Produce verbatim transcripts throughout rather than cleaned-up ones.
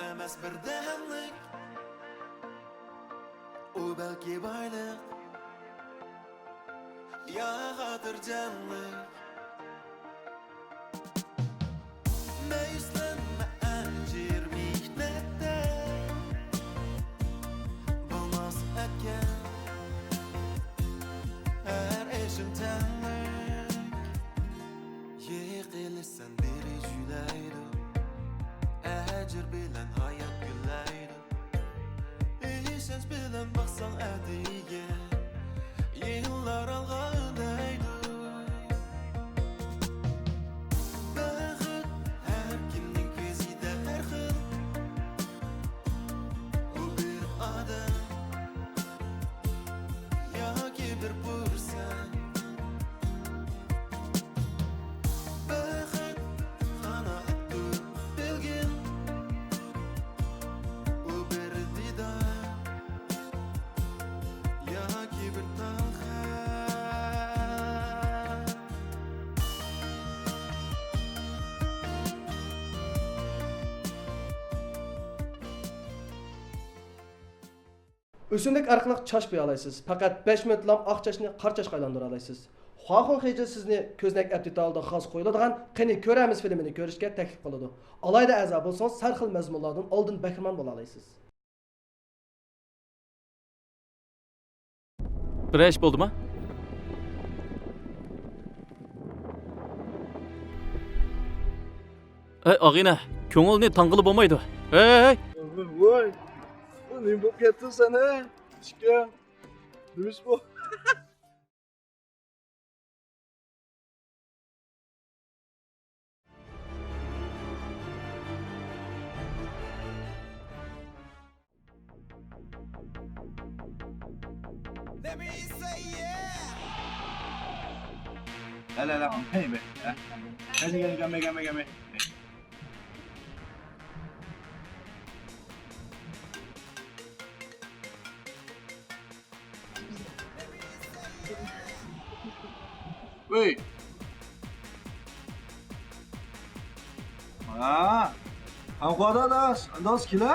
ئەمەس بىردەملىك، ئۇ بەلكى بايلىق يا خاتىرجەملىك. مەيۈسلەنمە ئەجىر مېھنەتتە، بولماس ئەتكەن ھەر ئىشىڭ تەڭلىك. يىقىلىشسەن بىرى جۈيلەيدۇ، ئەجىر بىلەن ھايات گۈللەيدۇ. ئىشەنچ بىلەن باقساڭ ئەتىگە، يىللار ئالغا ئۈندەيدۇ. بەخت ھەر كىمنىڭ كۆزىدە ھەر خىل. ئۇ بىر ئادەم ياكى بىر پۇرسەت. بەخت قانائەتتۇر بەلگىم، ئۇ بىر دىدار ياكى بىر تال خەت. ئۆسۈملۈك ئارقىلىق چاچ بويالايسىز. پەقەت بەش مىنۇتلام ئاق چاچنى قارا چاچقا ئايلاندۇرالايسىز. خۇاخۇڭ خېجې سىزنى كۆزنەك ئەپ دېتالىدا خاس قويۇلىدىغان قېنى كۆرەرمىز فىلىمىنى كۆرۈشكە تەكلىپ قىلىدۇ. ئالاھىدە ئەزا بولسىڭىز، ھەر خىل مەزمۇنلاردىن ئالدىن بەھرىمەن بولالايسىز. بىرەر ئىش بولدىما؟ ئەي، ئاغىنە، كۆڭۈلنى تاڭغىلى بولمايدۇ. ئەي! ۋاي، بۇ نېمە بولۇپ كەتتىڭ سەن، ھە؟ ئىشكەن، نېمە ئىش بۇ؟ Let me say yeah. لا، لا، لا، هي بس. ها؟ هي، هي، قامي، قامي، قامي. ۋەي. ھا. خانقۇادا داس، داس كېلە.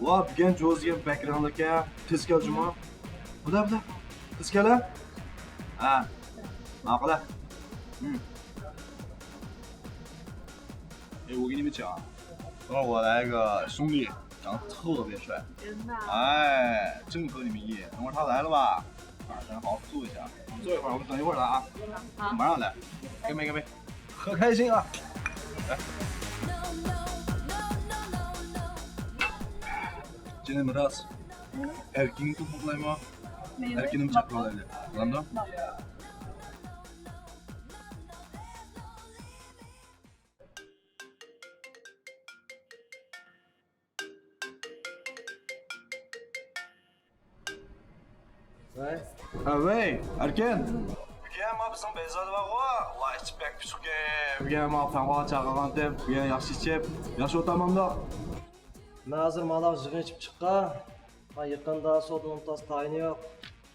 ۋا، بۈگۈن جوز دېگەن بەك رەڭلىك ھە. تېز كەل جۇمۇ. بۇدا، بۇدا. تېز كەل ھە. ھە. ماقۇل ھە. ھىم. ئەي، ئۇ نېمە چاغ؟ ئۇ ۋالايغا شۇڭدى. 然后特别帅。真的啊？哎，正宗的名医，等会儿他来了吧？晚上好好坐一下，坐一会儿，我们等一会儿来啊。好。马上来，干杯，干杯，喝开心啊！来。جېنىم راست، ئەركىننى تۇتۇپ بولايمۇ؟ ئەركىننى چاقىرىپ ئالايلى. بولامدۇ؟ ۋەي. ھە، ۋەي، ئەركىن. بۈگۈن ما بىزنىڭ بەيزادە بارغۇ، ۋاي، ئىچى بەك پىشۇقكەن. بۈگۈن ما پەڭغا چاقىرغانتىم، بۈگۈن ياخشى ئىچىپ، ياخشى ئولتۇرمامدۇق؟ مەن ھازىر مالاغا يىغىن ئېچىپ چىققان. ھا، يېقىندا سودا نومتاس تايىنى يوق.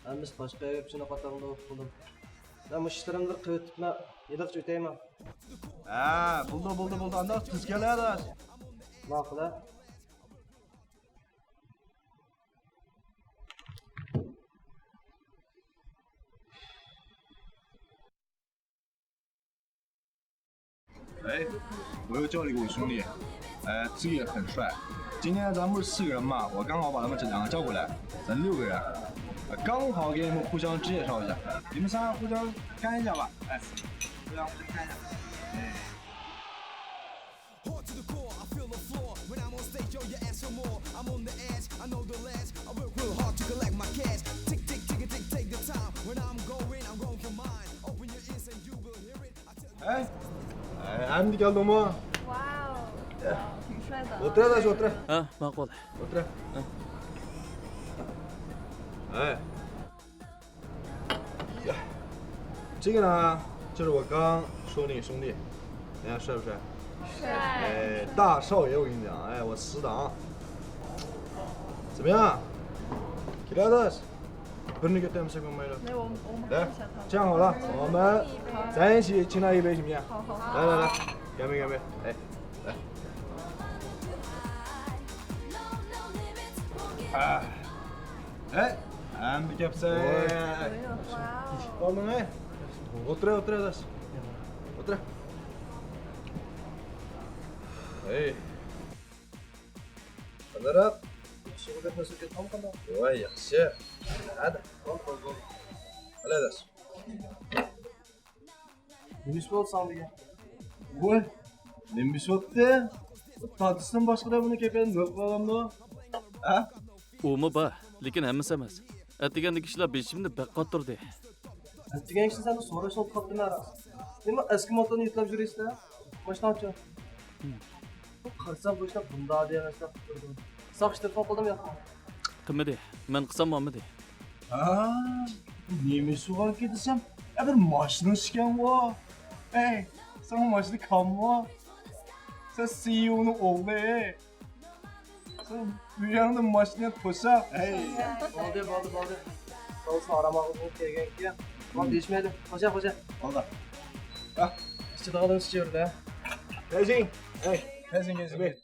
ھەممىسى باشقا يەرگە كۆچۈپ قاتامدۇ، ئۇقمىدىم. مەن مۇشۇ ئىشلىرىمنى قىلىۋېتىپ، مەن ھېلىقىچە ئۆتەيمەن. ھە، بولدى، بولدى، بولدى. ئانداق تېز كەل، ئاداش. ماقۇل، ھە. 哎，我有教一个我兄弟，哎，这个也很帅。今天咱们不是四个人嘛，我刚好把他们这两个叫过来，咱六个人，呃刚好给你们互相介绍一下，你们仨互相干一下吧，哎，互相互相干一下，哎。 Hard to the core, I feel the floor. When I'm on stage, yo, you ask for more. I'm on the edge, I know the ledge. I work real hard to collect my cash. Tick, tick, tick, tick, take the time. When I'm going, I'm going for mine. Open your ears and you will hear it. I tell you. 哎，哎，俺们的小东吗？ Wow. 挺帅的。 отыра, отыра. ھە، ماقۇل. ئولتۇرە. ھە. 哎。 呀，这个呢，就是我刚说那个兄弟，你看帅不帅？帅。哎，大少爷，我跟你讲，哎，我死党。怎么样？ كېلەداش. بىرنى كۆتەرمىسەك بولمايدۇ. 来，这样好了，我们咱一起敬他一杯，行不行？ 好，好。 来来来，干杯干杯，哎。 来。ھەي، ھەممە كەپسەن. ۋاي. بولدۇڭ، ھەي. ئولتۇر، ئولتۇر، ئاداش. ئولتۇر. ھەي. قانداق؟ ياخشى، بۇ گەپنى سۆزگە قالمىغاندا. ۋاي، ياخشى. ھەدە. بول، بول، بول. ھەلە، ئاداش. نېمە ئىش بولدى ساڭا دېگەن؟ ۋوي، نېمە ئىش بوپتۇ؟ تانتىسىدىن باشقىدا بۇنى كەپەينى نۆل قىلالامدۇ؟ ھە؟ ئۇمۇ بار، لېكىن ھەممىسى ئەمەس. ئەتىگەندىكى ئىشلار بېشىمنى بەك قاتتۇردى. ئەتىگەن ئىشنى سەن سوراشنى ئۇنتۇپ قاپتىمەن. نېمە ئەسكى موتورنى يېتىلەپ يۈرىسىلەر؟ ماشىناڭچۇ؟ ھىم. قارىسام بۇ ئىشلار بۇنداق دېگەن ئىشلار قىلىپ تۇرىدۇ. ساقچى تېلېفون قىلدىمۇ ياقمۇ؟ قىلمىدى. مەن قىلساممۇ ئالمىدى. ھا، نېمە ئىش بولغانكىن دېسەم، يا بىر ماشىنا ئىكەنغۇ. ئەي، ساڭا ماشىنا كاممۇ؟ سەن سىيونىڭ ئوغلى. سەن ئۆيۈڭدە ماشىنا توشاق. ئەي. بولدى، بولدى، بولدى. توۋسۇن، ئارام ئالغۇزۇپ كەلگەنكەن. بۇ دېيىشمەيدۇ. خوشە، خوشە. بولدى. ھا. ئىچىدىغىنىڭ ئىچىۋېرىدۇ، ھە. كەلسىڭ. ئەي، كەلسىڭ، كەلسىڭ.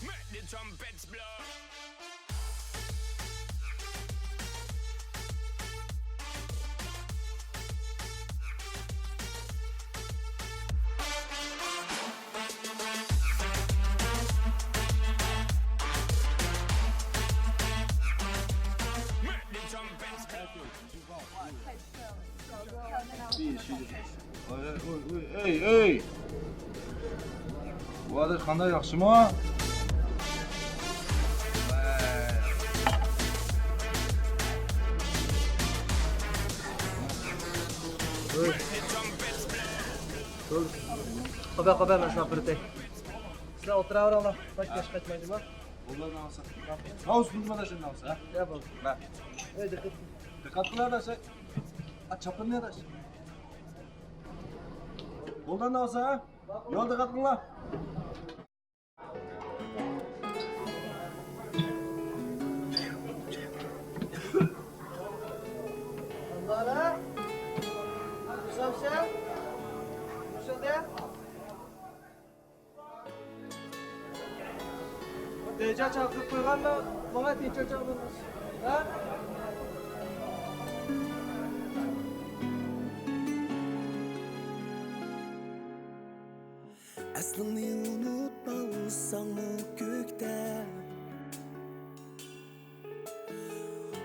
Make the trumpets blow. Make the trumpets blow. ئەي، ئەي، ئەي، ئەي. بۇ ئاداش قانداق، ياخشىمۇ؟ قوبە، قوبە، مەن ساڭا بىر دەي. سىلەر ئولتۇراۋېرىڭلار. بەك كەچ قايتمايدىما؟ بولدى، ناۋسا. ناۋسا، بولدى، مانا شۇ ناۋسا، ھە؟ يا، بولدى. ھە. ئەي، دىققەت. دىققەت قىل، ئاداش. ئا، چاپىنىنى ئاداش. بولدى، ناۋسا، ھە؟ يول دىققەت قىلىڭلار. دەريا چاقىرىپ قويغاندا، ماڭا تىنچ ئاچاڭ بولماس. ھە؟ ئەسلىڭنى ئۇنتۇما ئۇسساڭمۇ كۆكتە،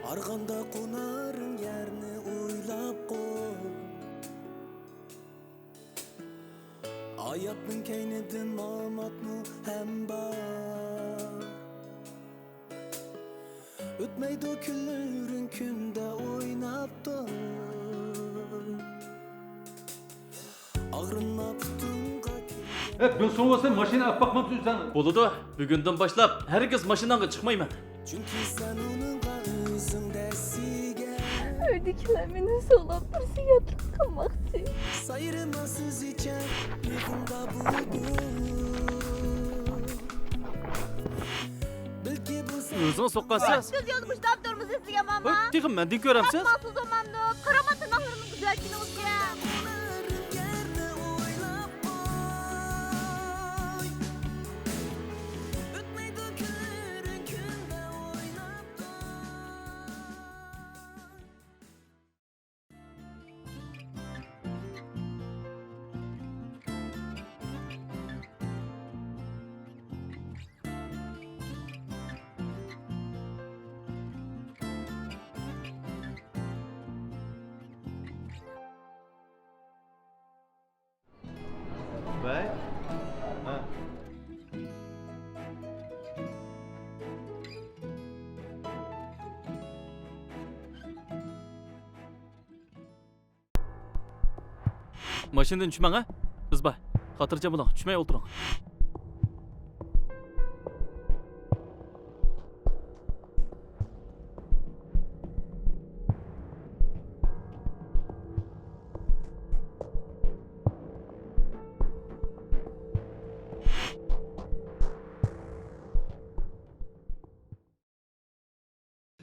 ئارغاندا قونار يەرنى ئويلاپ قوي. ھاياتنىڭ كەينىدىن ماماتمۇ ھەم بار. ئۆتمەيدۇ كۈنلىرىڭ كۈندە ئويناپ تۇر. ئاغرىنما پۇتۇڭغا كىرگەن. ھە، بىر سوۋۇسى ماشىنا ئەپ باقمامسىز سەن؟ بولىدۇ، بۈگۈندىن باشلاپ ھەرگىز ماشىناڭغا چىقمايمەن. چۈنكى سەن ئۇنىڭغا ئۆزۈڭ دەسسىگەن. ئۆيدىكىلەر مېنى سولاپ بىر زىيادىلىك قىلماقچى. سايرىما سۆزىچە يېقىندا بۇلبۇل. بەلكى بۇ سەن ئۆزىڭىز سوققانسىز. كۆز يولدا مۇشتاپ تۇرمىسىز دېگەن ماما. ۋاي، تېخى مەندىن كۆرەمسىز؟ ماقۇل زاماندا قارىما تىرناقلىرىمنىڭ گۈزەل كۈنى بولسۇن. ماشىنىدىن چۈشمەڭ، ھە؟ بىز بار. خاتىرجەم بولۇڭ، چۈشمەي ئولتۇرۇڭ.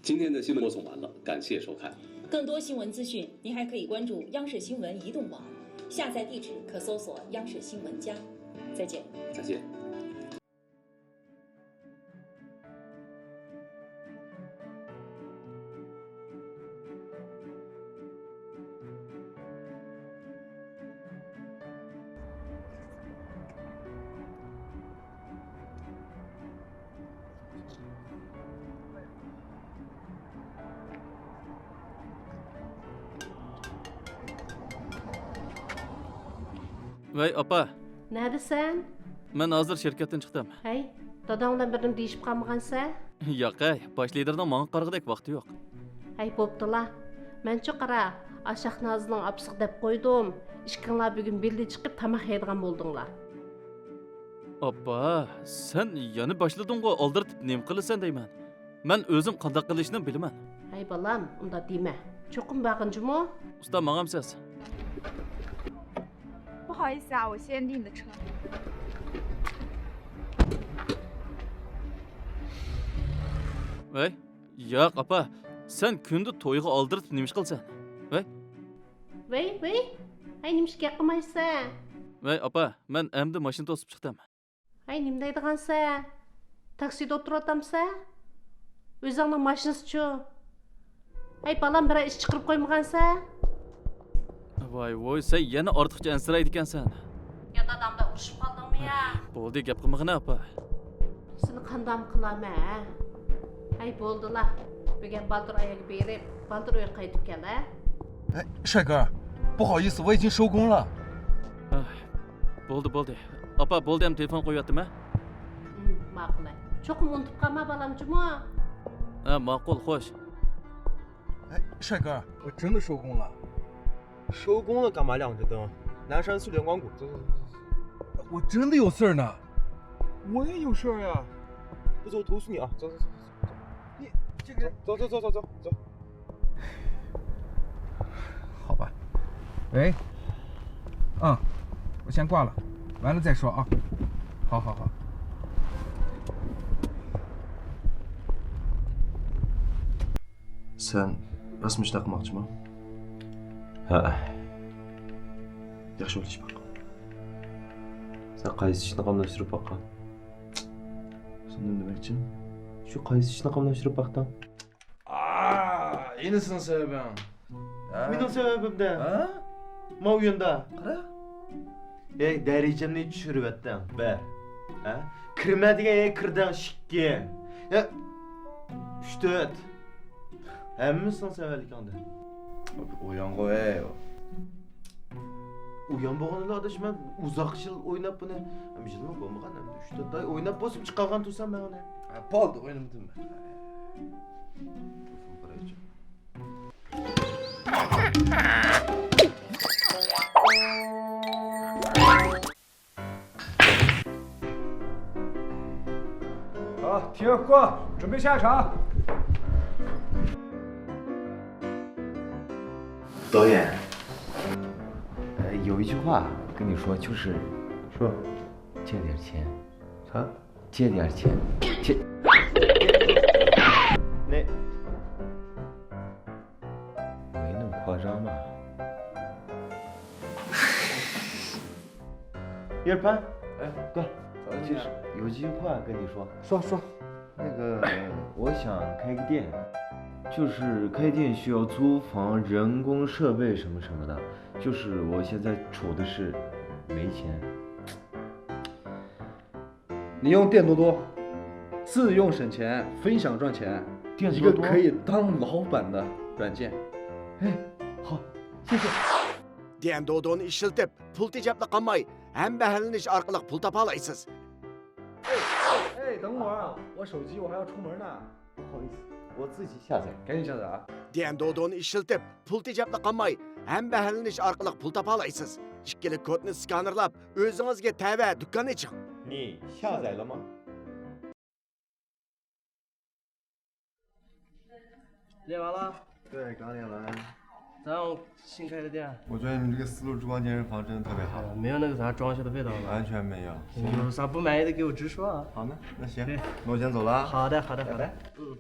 今天的新闻播送完了，感谢收看。更多新闻资讯，您还可以关注央视新闻移动网，下载地址可搜索央视新闻加。再见。再见。 ۋەي، ئاپا. نەدىسەن؟ مەن ھازىر شىركەتتىن چىقتىم. ھەي، داداڭ بىلەن بىرنېمە دېيىشىپ قالمىغانسەن؟ ياق، ھەي، باش لىدىرنىڭ ماڭا قارىغۇدەك ۋاقتى يوق. ھەي، بوپتۇلا. مەنچۇ قارا، ئاشاق نازىنىڭ ئاپىسىغا دەپ قويدۇم. ئىككىڭلار بۈگۈن بىللە چىقىپ تاماق يەيدىغان بولدۇڭلار. ئاپا، سەن يەنە باشلىدىڭغۇ، ئالدىرىتىپ نېمە قىلىسەن دەيمەن. مەن ئۆزۈم قانداق قىلىشنى بىلىمەن. ھەي بالام، ئۇنداق دېمە. چوقۇم بارغىن جۇمۇ. ئۇستا، ماڭامسىز؟ بۇ خايسا، ئۇ سەندىن چىقىڭ. ۋەي، ياق، ئاپا. سەن كۈندە تويغا ئالدىرىتىپ نېمە ئىش قىلىسەن؟ ۋەي. ۋەي، ۋەي. ھەي، نېمىشقا گەپ قىلمايسەن؟ ۋەي، ئاپا، مەن ئەمدى ماشىنا توسۇپ چىقتىم. ھەي، نېمە دەيدىغانسەن؟ تاكسىدا ئولتۇرۇۋاتامسەن؟ ئۆزۈڭنىڭ ماشىنىسىچۇ؟ ھەي، بالام، بىرەر ئىش چىقىرىپ قويمىغانسەن؟ ۋاي، ۋوي، سەن يەنە ئارتۇقچە ئەنسىرەيدىكەنسەن. يا دادامدا ئۇرۇشۇپ قالدىڭمۇ يا؟ بولدى، گەپ قىلمىغىنە، ئاپا. سېنى قانداقمۇ قىلامەن، ھە؟ ھەي، بولدىلا. بۈگۈن بالدۇر ئاياغگە بېرىپ، بالدۇر ئۆيگە قايتىپ كەل، ھە؟ 哎，帅哥，不好意思，我已经收工了。 ئاھ، بولدى، بولدى. ئاپا، بولدى، ئەمدى تېلېفون قويۇۋەتتىم، ھە؟ ھىم، ماقۇل. چوقۇم ئۇنتۇپ قالما، بالام جۇمۇ. ھە، ماقۇل، خوش. 哎，帅哥，我真的收工了。收工了干嘛亮着灯？南山寺连光谷，走走走走走。我真的有事儿呢。我也有事儿呀。不走，投诉你啊！走走走走走。你这个，走走走走走走。好吧。喂。嗯，我先挂了，完了再说啊。好好好。 سەن راستمۇ ئىشنى قىلماقچىمۇ؟ ھەئە. ياخشى ئويلىشىپ باق. سەن قايسى ئىشنى قاملاشتۇرۇپ باققان؟ سەن نېمە دېمەكچى؟ شۇ قايسى ئىشنى قاملاشتۇرۇپ باقتىڭ؟ ئا، يەنە سېنىڭ سەۋەبىڭ. ھە؟ مېنىڭ سەۋەبىم دە. ھە؟ ماۋۇ ياندا. قارا. ھەي، دەرىجەمنى چۈشۈرۈۋەتتىڭ. بىر. ھە؟ كىرمە دېگەن يەرگە كىردىڭ. ئىككى. يا، ئۈچ، تۆت. ھەممىسىنىڭ سەۋەنلىكىڭدە. ئويانغۇ، ھەي. ئويان بولغىنىلا ئاداش، مەن ئۇزاق يىل ئويناپ بۇنى. ھەم يىلمۇ بولمىغان، ئەمدى ئۈچ، تۆت ئاي ئويناپ بولسىمۇ چىقارغان تۇرسام مەن ئۇنى. ھە، بولدى، ئوينىمىدىم مەن. ھا، تيېنكو، 准备下场。导演，呃，有一句话跟你说，就是说，借点钱。啥？ 借点钱，借。那没那么夸张吧？叶帆，哎，哥，就是有句话跟你说。说，说。那个，我想开个店，就是开店需要租房、人工、设备什么什么的，就是我现在愁的是没钱。 你用电多多，自用省钱，分享赚钱，电多多？一个可以当老板的软件。哎，好，谢谢。 ديەن دودونى ئىشلىتىپ، پۇل تېجەپلا قالماي، ھەمبەھىرلىنىش ئارقىلىق پۇل تاپالايسىز. 哎，哎，等会儿啊，我手机我还要出门呢。不好意思，我自己下载。赶紧下载啊。 ديەن دودونى ئىشلىتىپ، پۇل تېجەپلا قالماي، ھەمبەھىرلىنىش ئارقىلىق پۇل تاپالايسىز. ئىككىلىك كودنى سكانېرلاپ، ئۆزىڭىزگە تەۋە دۇكان ئېچىڭ. 你下载了吗？ 练完了。对，刚练完。咱有新开的店。我觉得你们这个丝路珠光健身房真的特别好。呃，没有那个啥装修的味道了。完全没有。有啥不满意的给我直说啊。好呢，那行，对。那我先走了啊。好的，好的，好的。拜拜。嗯。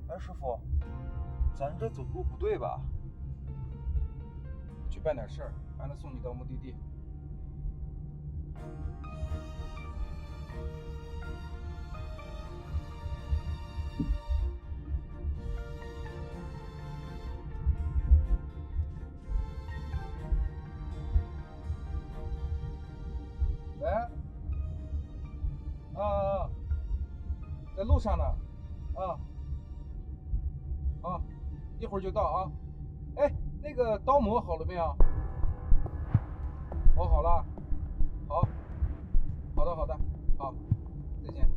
哎，师傅，咱这走路不对吧？去办点事儿，让他送你到目的地。 喂？啊啊啊，在路上呢。啊，好，一会儿就到啊。哎，那个刀磨好了没有？磨好了。好，好的好的，好，再见。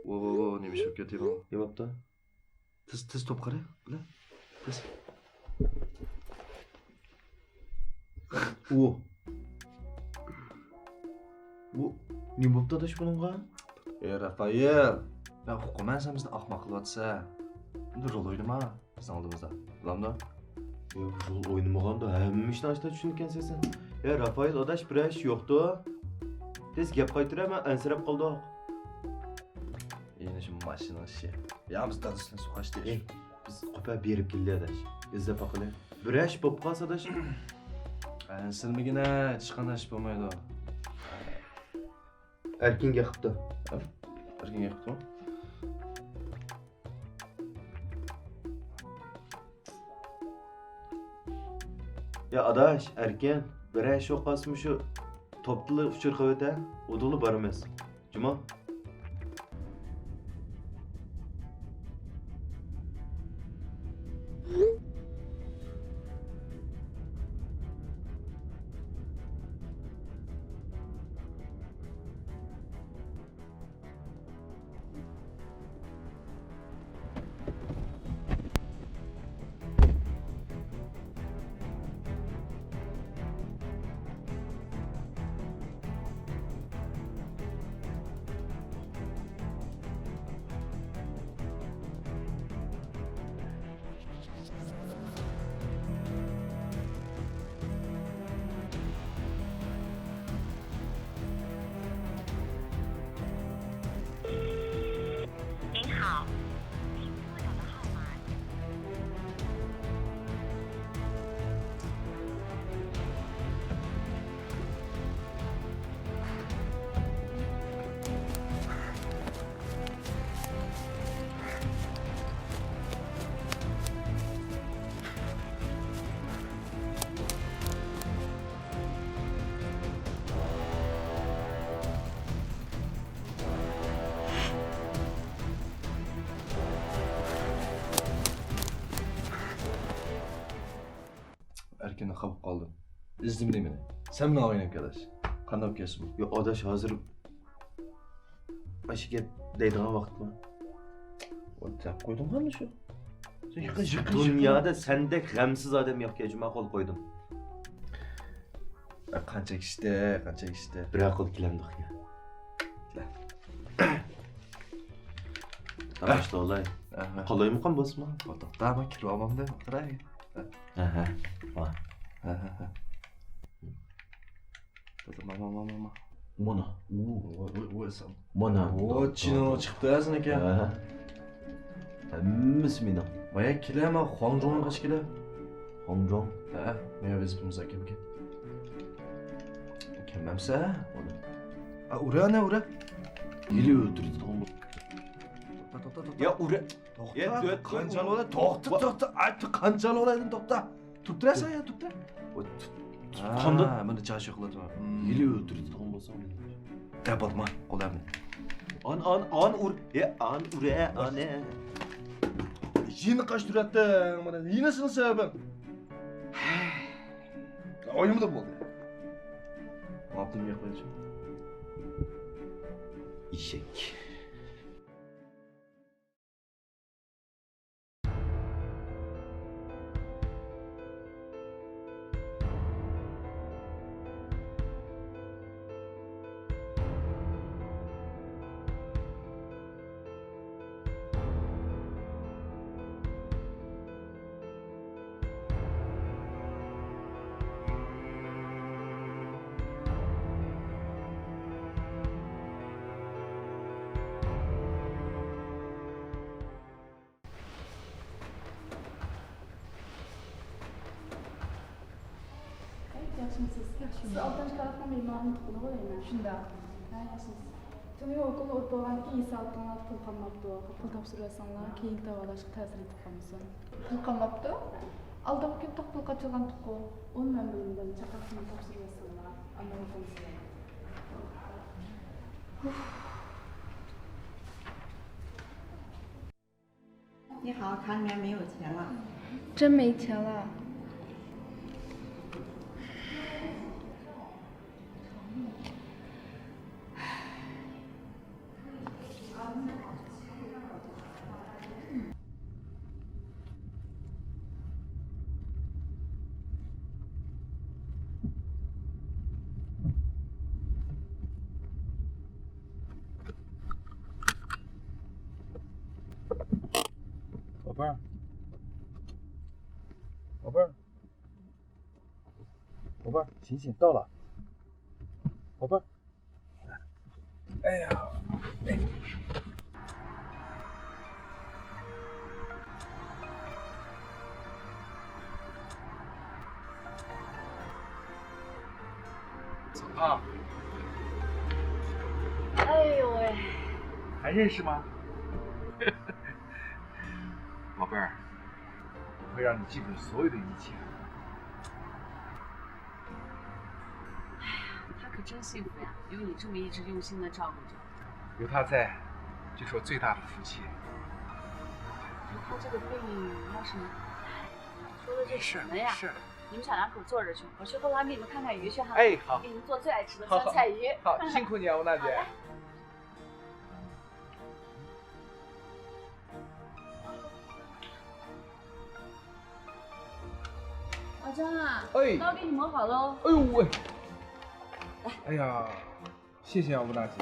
ۋو، ۋو، ۋو، نېمە ئىش بولۇپ كەتتى بۇ؟ نېمە بوپتۇ؟ تېز، تېز توپ قارا، بىلە. تېز. ئۇ. بۇ نېمە بوپتۇ ئاداش بۇنىڭغا؟ ئەي، رافائېل. مەن ئۇقىمەن، سەن بىزنى ئاخماق قىلىۋاتىسەن. ئەمدى رول ئوينىما بىزنىڭ ئالدىمىزدا. بىلەمدۇ؟ ياق، رول ئوينىمىغاندا ھەممە ئىشنى ئاشتا چۈشىنىدىكەنسەن سەن. يا رافائېل ئاداش، بىرەر ئىش يوقتۇ؟ تېز گەپ قايتۇرە، مەن ئەنسىرەپ قالدۇق. يەنە شۇ ماشىنىنىڭ ئىشى. يا بىز دادىسىنى سوقاشتى. ئەي، بىز قوپا بېرىپ كېلىلى ئاداش. ئىزدەپ باقىلى. بىرەر ئىش بولۇپ قالسا ئاداش. ئەنسىرىمىگىنە، ھېچقانداق ئىش بولمايدۇ. ئەركىنگە قىپتۇ. ئەركىنگە قىپتۇ. يا ئاداش، ئەركىن، بىرەر ئىش بولۇپ قالسا مۇشۇ توپتىلا ئۇچۇر قىلىۋېتە، ئۇدۇللا بارىمىز. جۇمۇ. ئەركىننى قاپىپ قالدىم. ئىزدىمىدى مېنى. سەن مېنى ئاۋاينى ئەپ كەل ئاداش. قانداق ئەپ كەلسىمۇ؟ ياق ئاداش، ھازىر ئاشۇ گەپ دەيدىغان ۋاقىتمۇ؟ دەپ قويدۇم قانداق شۇ. دۇنيادا سەندەك غەمسىز ئادەم يوق، جۇما قول قويدۇم. قانچە كىشىدە، قانچە كىشىدە. بىر ئەقىل كېلەمدۇق يا. باشلىۋالاي. قالايمىقان بولسىمۇ؟ توختا، مەن كىرىۋالمامدۇ. ئەھە. مانا. مانا. مانا. مانا. چىنو چىقىپتۇ سېنىڭكى. ھەممىسى مېنىڭ. مايا كېلە، ما خۇاڭجۇڭغا قاچ كېلە. خۇاڭجۇڭ؟ ھە، مايا ۋەزىپىمىز ئاكەمكەن. كەلمەمسە؟ ئا، ئۇرە، ئەنە ئۇرە. ھېلى ئۆلتۈرىدىغان بولسا. توختا، توختا، توختا. يا، ئۇرە. توختا، يا، دۆت، قانچە ئالىۋالە؟ توختا، توختا. ئاي، قانچە ئالىۋالە دېدىم، توختا. تۇرۇپ تۇرە سەن يا، تۇرۇپ تۇرە. تۇتقاندا مانا چاش يوقلاپ تۇرۇڭ. ھېلى ئۆلتۈرىدىغان بولساڭ. دەپ بولدىما، قول ئەمدى. ئان، ئان، ئان ئۇر. ئە، ئان ئۇر، ئە، ئان، ئە. يېنىقاش تۇراتتىڭ، مانا يېنىسىنىڭ سەۋەبىڭ. ئويۇمدا بولدى. ئاپتىم يېقىنچۇ. ئېشەك. ياخشىمۇسىز؟ ياخشى. سىز ئالتىنچى كارخانا مېھمانىنىڭ تۇغقىنىغۇ دەيمەن. شۇنداق. ھە، ياخشىمۇسىز؟ تۈنۈگۈن ئوكۇلنى ئۇرۇپ بولغاندىن كېيىن ھېساباتىڭلاردا پۇل قالماپتۇ. پۇل تاپشۇرۇۋەتسەڭلار، كېيىنكى داۋالاشقا تەسىر يېتىپ قالمىسۇن. پۇل قالماپتۇ؟ ئالدىنقى كۈنى توق پۇل قاچىلىغانتۇققۇ. ئۇنى مەن بىلمىدىم، چاقىرىقنى تاپشۇرۇۋەتسەڭلار. ئاندىن ئوقۇمسىلەر. ئۇھ. 你好，卡里面没有钱了。真没钱了。宝贝儿，宝贝儿，宝贝儿，醒醒，到了，宝贝儿。哎呀，哎。啊。哎呦喂。还认识吗？宝贝儿，我会让你记住所有的一切。哎呀，他可真幸福呀，有你这么一直用心的照顾着。有他在，就是我最大的福气。不过他这个病要是能……哎，说的这什么呀？没事儿，没事儿。你们小两口坐着去，我去后台给你们看看鱼去哈。哎，好。给你们做最爱吃的酸菜鱼。好，好，好，辛苦你啊，吴娜姐。好嘞。 阿张啊，哎。糕给你磨好喽。哎呦喂！哎呀，谢谢啊，吴大姐。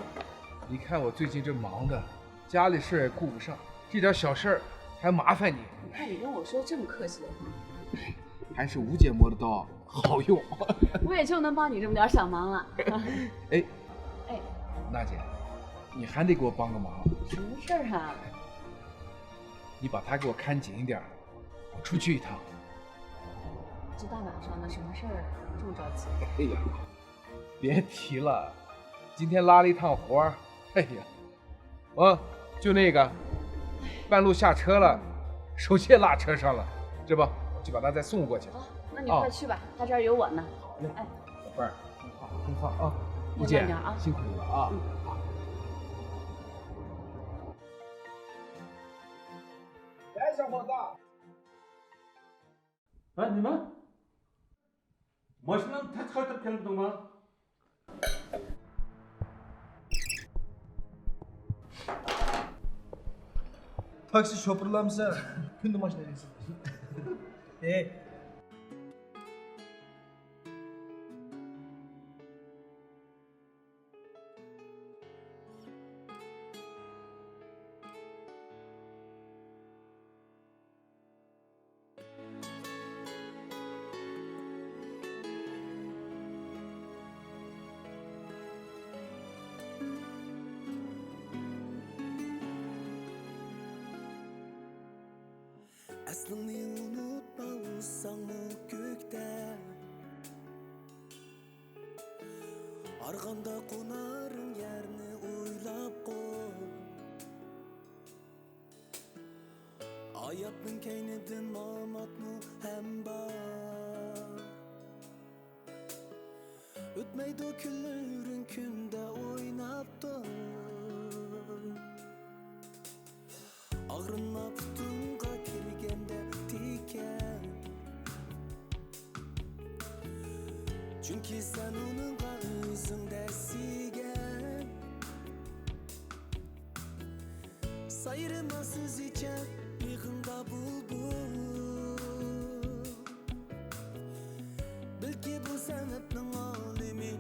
你看我最近这忙的，家里事儿也顾不上，这点小事儿还麻烦你。你看你跟我说这么客气的话。还是吴姐磨的糕好用。我也就能帮你这么点儿小忙了。哎，哎。吴大姐，你还得给我帮个忙。什么事儿啊？你把她给我看紧一点儿。 我出去一趟。这大晚上的，什么事儿这么着急？哎呀，别提了，今天拉了一趟活儿。哎呀，啊，就那个，半路下车了，手机也落车上了，这不，我去把他再送过去。好，那你快去吧，他这儿有我呢。好嘞，哎，宝贝儿，听话，听话啊，吴姐，慢点啊。辛苦你了啊。嗯。 来，小伙子。 ھە، نېمە؟ ماشىنامنى تەس قايتۇرۇپ كەلمىدىڭما؟ تاكسى شوپۇرلامسا كۈندە ماشىنا ھەيدەيسىز. ئەي. ئەسلىڭنى ئۇنۇتما، ئۇسساڭمۇ كۆكتە. ھارغاندا قونارىڭ يەرنى ئويلاپ قوي. ھاياتنىڭ كەينىدىن ماماتمۇ ھەم بار. ئۆتمەيدۇ كۈنلىرىڭ كۈندە ئويناپ تۇر. ئاغرىنما پۇتۇڭغا كىرگەندە تىكەن. چۈنكى سەن ئۇنىڭغا ئۆزۈڭدە سىيگەن. سايرىما سۆزىچە بېغىڭدا بۇلبۇل. بەلكى بۇ سەنئەتنىڭ ئالىمى